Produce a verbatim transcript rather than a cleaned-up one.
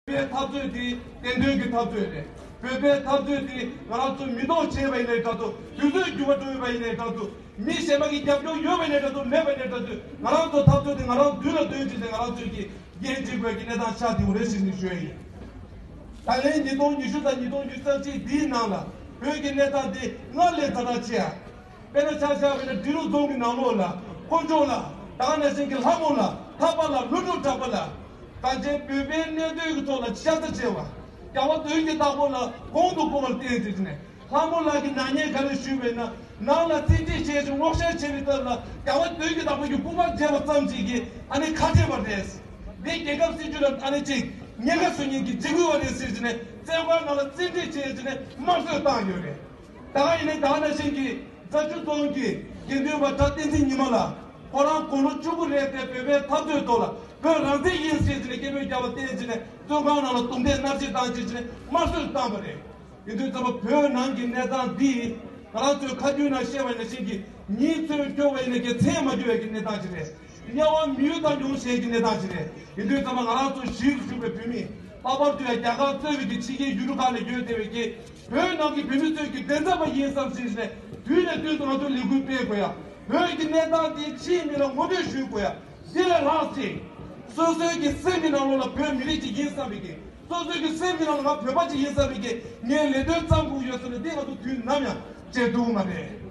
བོད་པའི་འཐབ་རྩོད་དེ་བདེན་དོན་གྱི་འཐབ་རྩོད་རེད། བོད་པའི་འཐབ་རྩོད་དེ་ང་རང་ཚོ་མི་ཐོག་བྱས་པ་ཡིན་ནའི་འདྲ་ཚོ། དུས་ཚོད་འགྱུར་བ་འགྲོ་ཡོད་པ་ཡིན་ནའི་འདྲ་ཚོ། མི་གཞན་པ་གི་རྒྱབ་སྐྱོར་ཡོད་པ་ཡིན་ནའི་འདྲ་ཚོ། མེད་པ་ཡིན་ནའི་འདྲ་ཚོ། ང་རང་ཚོ་འཐབ་རྩོད་དེ་ང་རང་མདུན་ལ་སྡོད་ཅིག་ཟེར། ང་རང་ཚོས་ཀྱི་འགན་འཁྲི་དགོས་ཀྱི་གནས་སྟངས་ཤར་དེ་འོ་རེད་ཟེར་ནས་ཞུ་ཡ་ཡིན། ད་ལན་ཉིས་སྟོང་ཉི་ཤུ་དང་ཉིས་སྟོང་ཉི་ཤུ་རྩ་གཅིག་འདིའི་ནང་ལ་བོད་ཀྱི་གནས་སྟངས་འདི་སྔར་ལས་ཛ་དྲག་ཆེ་ཡ། དཔེར་ན་ཆ་བཞག་པ་ཡིན་ན་འབྲི་རུ་རྫོང་གི་ནང་ལོགས་ལ་དཀོན་མཆོག་ལ། ད་ག་ནང་བཞིན་གྱི་ལྷ་མོ་ལ། ཐར་པ་ལ། ཀླུ་སྒྲུབ་གྲགས་པ་ལ། ད་ཆེན་བོད་པའི་གནད་དོན་གྱི་ཐོག་ལ་ཤ་ཚ་ཆེ་བ། རྒྱལ་བ་དོན་གྱི་བདག་པོ་ལ་གོང་དུ་བཀུར་བར་བརྟེན་ཏེ་ནས། ལྷ་མོ་ལགས་ཀྱིས་ནག་ཉེས་ག་རེ་ཞུས་པས་ན། ནང་ལ་བཙན་ཁྲིད་བྱས་ཤིང་སྔོག་བཤེར་བྱས་པའི་སྐབས་ལ་རྒྱལ་བ་དོན་གྱི་བདག་པོ་གི་སྐུ་པར་མཇལ་བ་ཙམ་ཞིག་གིས་ཨ་ནི་ཁ་བྲལ་བ་རེད། འདི་རྒྱལ་ཁབ་སྲིད་ཇུས་ལ་ཨ་ནི་ཅིག་ཉེན་ཁ་བཟོ་མཁན་གྱི་འཇིགས་སྐུལ་བ་རེད་ཟེར་གྱི་ནས་བཙོན་ཁང་ནང་ལ་བཙན་ཁྲིད་བྱས་ཀྱི་ནས་དམར་གསོད་བཏང་ཡོད་རེད། ད་ག་ཡིན་ནའི་ད་ག་ནང་བཞིན་གྱི་རྫ་ཆུ་རྫོང་གི་དགེ་འདུན་པ་གྲྭ་བསྟན་འཛིན་ཉི་མ་ལགས། ཁོ་རང་དགུང་ལོ་བཅུ་དགུ་རེད་དེ། བོད་པའི་འཐབ་རྩོད་ཐོག་ལ་བོད་རང་བཙན་ཡིན་ཟེར་གྱི་ནས་སྐད་འབོད་བརྒྱབ་པ་བརྟེན་གྱི་ནས་བཙོན་ཁང་ནང་ལ་རྡུང་རྡེག་མནར་གཅོད་བཏང་བྱས་ཀྱི་ནས་དམར་གསོད་བཏང་བ་རེད། ཡིན་དུས་ཙམ་པ་བོད་ནང་གི་གནས་སྟངས་འདི་ང་རང་ཚོའི་ཁ་རྒྱུན་ནང་བཤད་པ་ཡིན་ན་ཞིག་གི་ཉིན་ཚོས་སྐྱོ་བ་ཡིན་ན་གི་མཚན་མ་སྐྱོ་བའི་གི་གནས་སྟངས་ཅིག་རེད། དམྱལ་བ་མི་ཡུལ་དང་མྱོང་བྱེད་ཀྱི་གནས་སྟངས་ཅིག་རེད། ཡིན་དུས་ཙམ་པ་ང་རང་ཚོ་གཞིས་སུ་བཞུགས་པའི་བོད་མི། ལྷག་པར་དུ་ཡང་རྒྱ་གར་གཙོས་པའི་གི་ཕྱི་རྒྱལ་ཡུལ་གྲུ་ཁག་ལ་ཡོད་བསྡད་པའི་གི་བོད་ནང་གི་བོད་མི་ཚོས་ཀྱི་བདེན་འཚམས་པ་ཡིན་བསམ་བཞིན་ནས་དུས་ནས་དུས་སུ་ང་ཚོ་ལས་འགུལ་སྤེལ་དགོས་ཡ། བོད་ཀྱི་གནས་སྟངས་དེ་ཕྱིའི་མི་ལ་ངོ་སྤྲོད་ཞུ་དགོས་ཡ། འདི་ལས་ལྷག་ཅིག་སོ་སོའི་གི་སེམས་ཀྱི་ནང་ལོགས་ལ་བོད་མི་རིགས་ཅིག་ཡིན་བསམ་པའི་གི། སོ་སོའི་གི་སེམས་ཀྱི་ནང་ལ་ང་བོད་པ་ཅིག་ཡིན་བསམ་པའི་གི་ངའི་ལས་དོན་བརྩམས་དགོས་ཡོད་ཟེར་ནས་འདི་ང་ཚོ་དུས་ནམ་ཡང་བྱེད་ཐུབ་མ་རེད།